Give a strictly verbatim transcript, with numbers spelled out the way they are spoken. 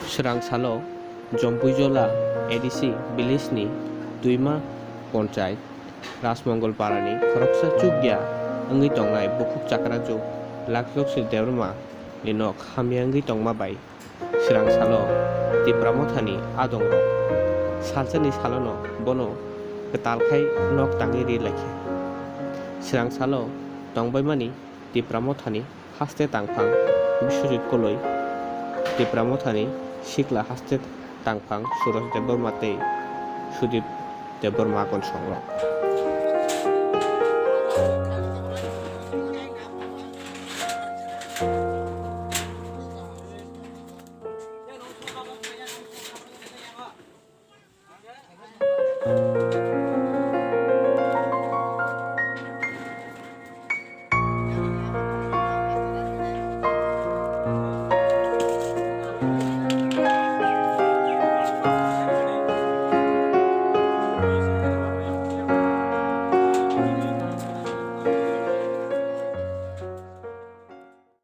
Srang salo Jompuijola A D C village ni Twima Ponchayat Rajmongol Parani khoroksa chukya wngwi tongnai bukhuk chakrajuk Lakhjoksi Debbarma ni nok hamya wngwi tongma bai srang salo Tipra Mothani adongrok salsani salono bono kwtal khai nok tangwi ri laikha. Srang salo tongbaimani Tipra Mothani haste tangphang Biswajit Koloi, Tipra Mothani sikla haste tangphang Suraj Debbarma tei Sudip Debbarma konsongrok.